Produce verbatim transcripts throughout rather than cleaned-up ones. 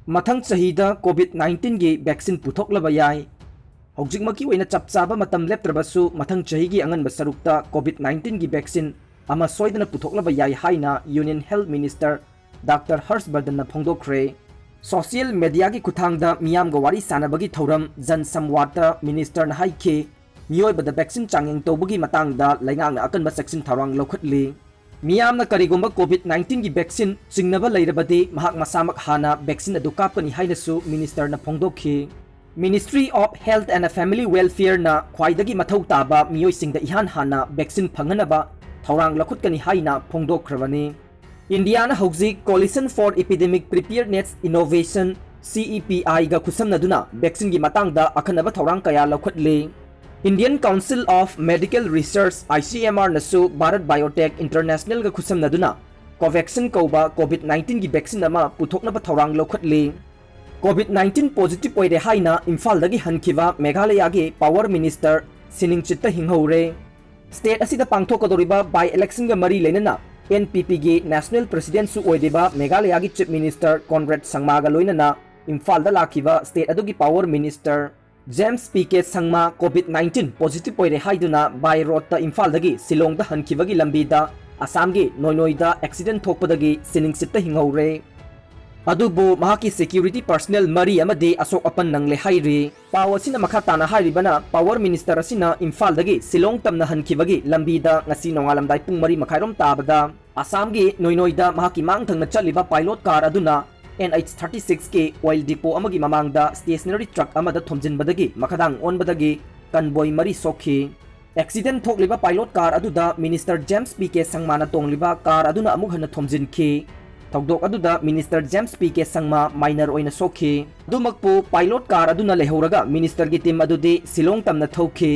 ꯃꯊꯪ ꯆꯍꯤꯗ COVID nineteen ꯒꯤ vaccine ꯄꯨꯊꯣꯛꯂꯕ ꯌꯥꯏ꯫ ꯍꯧꯖꯤꯛꯃꯛꯀꯤ ꯑꯣꯏꯅ ꯆꯞ ꯆꯥꯕ ꯃꯇꯝ ꯂꯦꯞꯇ꯭ꯔꯕꯁꯨ, ꯃꯊꯪ ꯆꯍꯤꯒꯤ ꯑꯉꯟꯕ ꯁꯔꯨꯛꯇ COVID nineteen ꯒꯤ vaccine ꯑꯃ ꯁꯣꯏꯗꯅ ꯄꯨꯊꯣꯛꯂꯕ ꯌꯥꯏ ꯍꯥꯏꯅ Union Health Minister Doctor ꯍꯔꯁ ꯕꯔꯗꯟꯅ ꯐꯣꯡꯗꯣꯛꯈ꯭ꯔꯦ꯫ Social media ꯒꯤ ꯈꯨꯠꯊꯥꯡꯗ ꯃꯤꯌꯥꯝꯒ ꯋꯥꯔꯤ ꯁꯥꯅꯕꯒꯤ ꯊꯧꯔꯝ ꯖꯟ ꯁꯝꯋꯥꯗꯇ ꯃꯤꯅꯤꯁꯇꯔꯅ ꯍꯥꯏꯈꯤ, ꯃꯤꯑꯣꯏꯕꯗ vaccine ꯆꯥꯡꯌꯦꯡ ꯇꯧꯕꯒꯤ ꯃꯇꯥꯡꯗ ꯂꯩꯉꯥꯛꯅ ꯑꯀꯟꯕ ꯆꯦꯛꯁꯤꯟ ꯊꯧꯔꯥꯡ ꯂꯧꯈꯠꯂꯤ꯫ ꯃꯤꯌꯥꯝꯅ ꯀꯔꯤꯒꯨꯝꯕ COVID nineteen ꯒꯤ vaccine ꯆꯤꯡꯅꯕ ꯂꯩꯔꯕꯗꯤ, ꯃꯍꯥꯛ ꯃꯁꯥꯃꯛ ꯍꯥꯟꯅ vaccine ꯑꯗꯨ ꯀꯥꯞꯀꯅꯤ ꯍꯥꯏꯅꯁꯨ ꯃꯤꯅꯤꯁꯇꯔꯅ ꯐꯣꯡꯗꯣꯛꯈꯤ꯫ Ministry of Health and Family Welfare ꯅ ꯈ꯭ꯋꯥꯏꯗꯒꯤ ꯃꯊꯧ ꯇꯥꯕ ꯃꯤꯑꯣꯏꯁꯤꯡꯗ ꯏꯍꯥꯟ ꯍꯥꯟꯅ vaccine ꯐꯪꯍꯟꯅꯕ ꯊꯧꯔꯥꯡ ꯂꯧꯈꯠꯀꯅꯤ ꯍꯥꯏꯅ ꯐꯣꯡꯗꯣꯛꯈ꯭ꯔꯕꯅꯤ꯫ ꯏꯟꯗꯤꯌꯥꯅ ꯍꯧꯖꯤꯛ Coalition for Epidemic Preparedness Innovation, C E P I ꯒ ꯈꯨꯠꯁꯝꯅꯗꯨꯅ vaccine ꯒꯤ ꯃꯇꯥꯡꯗ ꯑꯈꯟꯅꯕ ꯊꯧꯔꯥꯡ ꯀꯌꯥ ꯂꯧꯈꯠꯂꯤ꯫ Indian Council of Medical Research, I C M R ꯅꯁꯨ Bharat Biotech International ꯒ ꯈꯨꯠꯁꯝꯅꯗꯨꯅ Covaxin ꯀꯧꯕ COVID nineteen ꯒꯤ vaccine ꯑꯃ ꯄꯨꯊꯣꯛꯅꯕ ꯊꯧꯔꯥꯡ ꯂꯧꯈꯠꯂꯤ꯫ COVID nineteen positive ꯑꯣꯏꯔꯦ ꯍꯥꯏꯅ ꯏꯝꯐꯥꯜꯗꯒꯤ ꯍꯟꯈꯤꯕ ꯃꯦꯘꯥꯂꯌꯥꯒꯤ Power Minister ꯁꯤꯅꯤꯡꯆꯤꯠꯇ ꯍꯤꯡꯍꯧꯔꯦ꯫ State ꯑꯁꯤꯗ ꯄꯥꯡꯊꯣꯛꯀꯗꯧꯔꯤꯕ by election ꯒ ꯃꯔꯤ ꯂꯩꯅꯅ N P P ꯒꯤ National President ꯁꯨ ꯑꯣꯏꯔꯤꯕ ꯃꯦꯘꯥꯂꯌꯥꯒꯤ Chief Minister ꯀꯣꯟꯔꯦꯗ ꯁꯪꯃꯥꯒ ꯂꯣꯏꯅꯅ ꯏꯝꯐꯥꯜꯗ ꯂꯥꯛꯈꯤꯕ state ꯑꯗꯨꯒꯤ Power Minister James P K Sangma COVID nineteen positive ꯑꯣꯏꯔꯦ ꯍꯥꯏꯗꯨꯅ by road ꯇ ꯏꯝꯐꯥꯜꯗꯒꯤ ꯁꯤꯂꯣꯡꯗ ꯍꯟꯈꯤꯕꯒꯤ ꯂꯝꯕꯤꯗ ꯑꯁꯥꯝꯒꯤ ꯅꯣꯏꯅꯣꯏꯗ accident ꯊꯣꯛꯄꯗꯒꯤ ꯁꯤꯅꯤꯡꯆꯤꯠꯇ ꯍꯤꯡꯍꯧꯔꯦ꯫ ꯑꯗꯨꯕꯨ ꯃꯍꯥꯛꯀꯤ security personnel ꯃꯔꯤ ꯑꯃꯗꯤ ꯑꯁꯣꯛ ꯑꯄꯟ ꯅꯪꯂꯦ ꯍꯥꯏꯔꯤ꯫ ꯄꯥꯎ ꯑꯁꯤꯅ ꯃꯈꯥ ꯇꯥꯅ ꯍꯥꯏꯔꯤꯕꯅ, Power Minister ꯑꯁꯤꯅ ꯏꯝꯐꯥꯜꯗꯒꯤ ꯁꯤꯂꯣꯡ ꯇꯝꯅ ꯍꯟꯈꯤꯕꯒꯤ ꯂꯝꯕꯤꯗ ꯉꯁꯤ ꯅꯣꯡꯉꯥꯜꯂꯝꯗꯥꯏ ꯄꯨꯡ ꯃꯔꯤ ꯃꯈꯥꯏꯔꯣꯝ ꯇꯥꯕꯗ ꯑꯁꯥꯝꯒꯤ ꯅꯣꯏꯅꯣꯏꯗ ꯃꯍꯥꯛꯀꯤ ꯃꯥꯡ ꯊꯪꯅ ꯆꯠꯂꯤꯕ pilot car ꯑꯗꯨꯅ N H thirty six ꯀꯤ oil depot ꯑꯃꯒꯤ ꯃꯃꯥꯡꯗ stationary truck ꯑꯃꯗ ꯊꯣꯝꯖꯤꯟꯕꯗꯒꯤ ꯃꯈꯥꯗꯥꯡ ꯑꯣꯟꯕꯗꯒꯤ convoy ꯃꯔꯤ ꯁꯣꯛꯈꯤ꯫ Accident ꯊꯣꯛꯂꯤꯕ pilot car ꯑꯗꯨꯗ Minister ꯖꯦꯝꯁ ꯄꯤ ꯀꯦ ꯁꯪꯃꯥꯅ ꯇꯣꯡꯂꯤꯕ car ꯑꯗꯨꯅ ꯑꯃꯨꯛ ꯍꯟꯅ ꯊꯣꯝꯖꯤꯟꯈꯤ꯫ ꯊꯧꯗꯣꯛ ꯑꯗꯨꯗ Minister James P K Sangma minor ꯑꯣꯏꯅ ꯁꯣꯛꯈꯤ꯫ ꯑꯗꯨꯃꯛꯄꯨ pilot car ꯑꯗꯨꯅ ꯂꯩꯍꯧꯔꯒ Minister ꯒꯤ team ꯑꯗꯨꯗꯤ ꯁꯤꯂꯣꯡ ꯇꯝꯅ ꯊꯧꯈꯤ꯫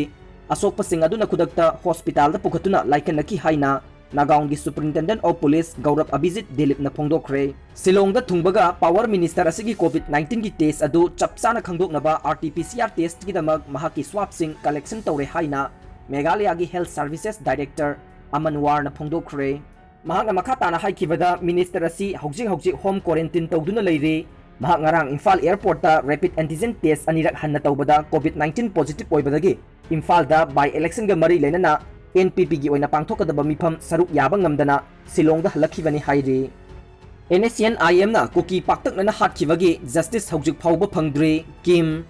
ꯑꯁꯣꯛꯄꯁꯤꯡ ꯑꯗꯨꯅ ꯈꯨꯗꯛꯇ hospital ꯗ ꯄꯨꯈꯠꯇꯨꯅ ꯂꯥꯏꯀꯠꯅꯈꯤ ꯍꯥꯏꯅ ꯅꯥꯒꯥꯎꯟꯒꯤ Superintendent of Police ꯒꯧꯔꯕ ꯑꯚꯤꯖꯤꯠ ꯗꯤꯂꯤꯞꯅ ꯐꯣꯡꯗꯣꯛꯈ꯭ꯔꯦ꯫ ꯁꯤꯂꯣꯡꯗ ꯊꯨꯡꯕꯒ Power Minister ꯑꯁꯤꯒꯤ COVID nineteen ꯒꯤ test ꯑꯗꯨ ꯆꯞ ꯆꯥꯅ ꯈꯪꯗꯣꯛꯅꯕ R T P C R test ꯀꯤꯗꯃꯛ ꯃꯍꯥꯛꯀꯤ swab ꯁꯤꯡ collection ꯇꯧꯔꯦ ꯍꯥꯏꯅ ꯃꯦꯘꯥꯂꯌꯥꯒꯤ Health Services Director ꯑꯃꯟ ꯋꯥꯔꯅ ꯐꯣꯡꯗꯣꯛꯈ꯭ꯔꯦ꯫ ꯃꯍꯥꯛꯅ ꯃꯈꯥ ꯇꯥꯅ ꯍꯥꯏꯈꯤꯕꯗ, Minister ꯑꯁꯤ ꯍꯧꯖꯤꯛ ꯍꯧꯖꯤꯛ home quarantine ꯇꯧꯗꯨꯅ ꯂꯩꯔꯤ꯫ ꯃꯍꯥꯛ ꯉꯔꯥꯡ ꯏꯝꯐꯥꯜ airport ꯇ rapid antigen test ꯑꯅꯤꯔꯛ ꯍꯟꯅ ꯇꯧꯕꯗ COVID nineteen positive ꯑꯣꯏꯕꯗꯒꯤ ꯏꯝꯐꯥꯜꯗ by election ꯒ ꯃꯔꯤ ꯂꯩꯅꯅ N P P ꯒꯤ ꯑꯣꯏꯅ ꯄꯥꯡꯊꯣꯛꯀꯗꯕ ꯃꯤꯐꯝ ꯁꯔꯨꯛ ꯌꯥꯕ ꯉꯝꯗꯅ ꯁꯤꯂꯣꯡꯗ ꯍꯜꯂꯛꯈꯤꯕꯅꯤ ꯍꯥꯏꯔꯤ꯫ N S C N I M ꯅ ꯀꯨꯀꯤ ꯄꯥꯛꯇꯛꯅꯅ ꯍꯥꯠꯈꯤꯕꯒꯤ justice ꯍꯧꯖꯤꯛ ꯐꯥꯎꯕ ꯐꯪꯗ꯭ꯔꯤ꯫ ꯀꯤꯝ꯫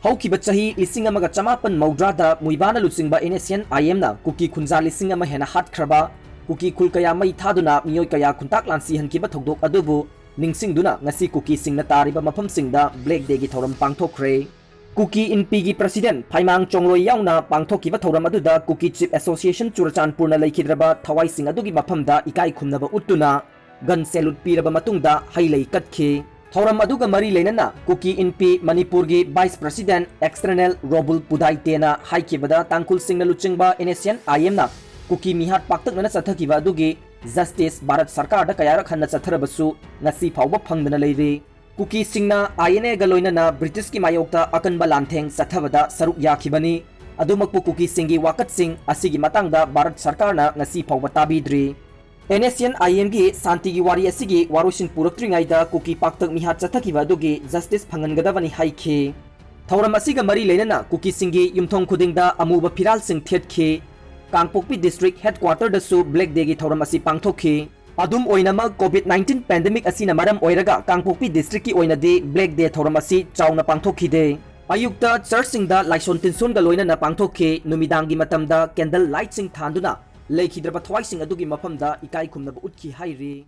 ꯍꯧꯈꯤꯕ ꯆꯍꯤ ꯂꯤꯁꯤꯡ ꯑꯃꯒ ꯆꯃꯥꯄꯟ ꯃꯧꯗ꯭ꯔꯥꯗ ꯃꯨꯏꯕꯥꯅ ꯂꯨꯆꯤꯡꯕ N S C N I M ꯅ ꯀꯨꯀꯤ ꯈꯨꯟꯖꯥ ꯂꯤꯁꯤꯡ ꯑꯃ ꯍꯦꯟꯅ ꯍꯥꯠꯈ꯭ꯔꯕ, ꯀꯨꯀꯤ ꯈꯨꯜ ꯀꯌꯥ ꯃꯩ ꯊꯥꯗꯨꯅ ꯃꯤꯑꯣꯏ ꯀꯌꯥ ꯈꯨꯟꯇꯥꯛ ꯂꯥꯟꯁꯤꯍꯟꯈꯤꯕ ꯊꯧꯗꯣꯛ ꯑꯗꯨꯕꯨ ꯅꯤꯡꯁꯤꯡꯗꯨꯅ ꯉꯁꯤ ꯀꯨꯀꯤꯁꯤꯡꯅ ꯇꯥꯔꯤꯕ ꯃꯐꯝꯁꯤꯡꯗ Black Day ꯒꯤ ꯊꯧꯔꯝ ꯄꯥꯡꯊꯣꯛꯈ꯭ꯔꯦ꯫ ꯀꯨꯀꯤ ꯏꯟꯄꯤꯒꯤ president ꯐꯥꯏꯃꯥꯡ ꯆꯣꯡꯂꯣꯏ ꯌꯥꯎꯅ ꯄꯥꯡꯊꯣꯛꯈꯤꯕ ꯊꯧꯔꯝ ꯑꯗꯨꯗ ꯀꯨꯀꯤ Chief Association ꯆꯨꯔꯆꯥꯟꯄꯨꯔꯅ ꯂꯩꯈꯤꯗ꯭ꯔꯕ ꯊꯋꯥꯏꯁꯤꯡ ꯑꯗꯨꯒꯤ ꯃꯐꯝꯗ ꯏꯀꯥꯏ ꯈꯨꯝꯅꯕ ꯎꯠꯇꯨꯅ gun salute ꯄꯤꯔꯕ ꯃꯇꯨꯡꯗ ꯍꯩ ꯂꯩ ꯀꯠꯈꯤ꯫ ꯊꯧꯔꯝ ꯑꯗꯨꯒ ꯃꯔꯤ ꯂꯩꯅꯅ ꯀꯨꯀꯤ ꯏꯟꯄꯤ ꯃꯅꯤꯄꯨꯔꯒꯤ vice president external ꯔꯣꯕꯨꯜ ꯄꯨꯗꯥꯏꯇꯦꯅ ꯍꯥꯏꯈꯤꯕꯗ, ꯇꯥꯡꯈꯨꯜꯁꯤꯡꯅ ꯂꯨꯆꯤꯡꯕ N S C N I M ꯅ ꯀꯨꯀꯤ ꯃꯤꯍꯥꯠ ꯄꯥꯛꯇꯛꯅꯅ ꯆꯠꯊꯈꯤꯕ ꯑꯗꯨꯒꯤ justice ꯚꯥꯔꯠ ꯁꯔꯀꯥꯔꯗ ꯀꯌꯥꯔꯛ ꯍꯟꯅ ꯆꯠꯊꯔꯕꯁꯨ ꯉꯁꯤ ꯐꯥꯎꯕ ꯐꯪꯗꯅ ꯂꯩꯔꯤ꯫ ꯀꯨꯀꯤꯁꯤꯡꯅ I N A ꯒ ꯂꯣꯏꯅꯅ British ꯀꯤ ꯃꯥꯌꯣꯛꯇ ꯑꯀꯟꯕ ꯂꯥꯟꯊꯦꯡ ꯆꯠꯊꯕꯗ ꯁꯔꯨꯛ ꯌꯥꯈꯤꯕꯅꯤ꯫ ꯑꯗꯨꯃꯛꯄꯨ ꯀꯨꯀꯤꯁꯤꯡꯒꯤ ꯋꯥꯀꯠꯁꯤꯡ ꯑꯁꯤꯒꯤ ꯃꯇꯥꯡꯗ ꯚꯥꯔꯠ ꯁꯔꯀꯥꯔꯅ ꯉꯁꯤ ꯐꯥꯎꯕ ꯇꯥꯕꯤꯗ꯭ꯔꯤ꯫ N S C N I M ꯒꯤ ꯁꯥꯟꯇꯤꯒꯤ ꯋꯥꯔꯤ ꯑꯁꯤꯒꯤ ꯋꯥꯔꯣꯏꯁꯤꯟ ꯄꯨꯔꯛꯇ꯭ꯔꯤꯉꯩꯗ ꯀꯨꯀꯤ ꯄꯥꯛꯇꯛ ꯃꯤꯍꯥꯠ ꯆꯠꯊꯈꯤꯕ ꯑꯗꯨꯒꯤ justice ꯐꯪꯍꯟꯒꯗꯕꯅꯤ ꯍꯥꯏꯈꯤ꯫ ꯊꯧꯔꯝ ꯑꯁꯤꯒ ꯃꯔꯤ ꯂꯩꯅꯅ ꯀꯨꯀꯤꯁꯤꯡꯒꯤ ꯌꯨꯝꯊꯣꯡ ꯈꯨꯗꯤꯡꯗ ꯑꯃꯨꯕ ꯐꯤꯔꯥꯜꯁꯤꯡ ꯊꯦꯠꯈꯤ꯫ ꯀꯥꯡꯄꯣꯛꯄꯤ district headquarter ꯗꯁꯨ Black Day ꯒꯤ ꯊꯧꯔꯝ ꯑꯁꯤ ꯄꯥꯡꯊꯣꯛꯈꯤ꯫ ꯑꯗꯨꯝ ꯑꯣꯏꯅꯃꯛ, COVID nineteen pandemic ꯑꯁꯤꯅ ꯃꯔꯝ ꯑꯣꯏꯔꯒ ꯀꯥꯡꯄꯣꯛꯄꯤ district ꯀꯤ ꯑꯣꯏꯅꯗꯤ Black Day ꯊꯧꯔꯝ ꯑꯁꯤ ꯆꯥꯎꯅ ꯄꯥꯡꯊꯣꯛꯈꯤꯗꯦ꯫ ꯑꯌꯨꯛꯇ church ꯁꯤꯡꯗ ꯂꯥꯏꯁꯣꯟ ꯇꯤꯟꯁꯣꯟꯒ ꯂꯣꯏꯅꯅ ꯄꯥꯡꯊꯣꯛꯈꯤ꯫ ꯅꯨꯃꯤꯗꯥꯡꯒꯤ ꯃꯇꯝꯗ candle light ꯁꯤꯡ ꯊꯥꯟꯗꯨꯅ ꯂꯩꯈꯤꯗ꯭ꯔꯕ ꯊꯋꯥꯏꯁꯤꯡ ꯑꯗꯨꯒꯤ ꯃꯐꯝꯗ ꯏꯀꯥꯏ ꯈꯨꯝꯅꯕ ꯎꯠꯈꯤ ꯍꯥꯏꯔꯤ꯫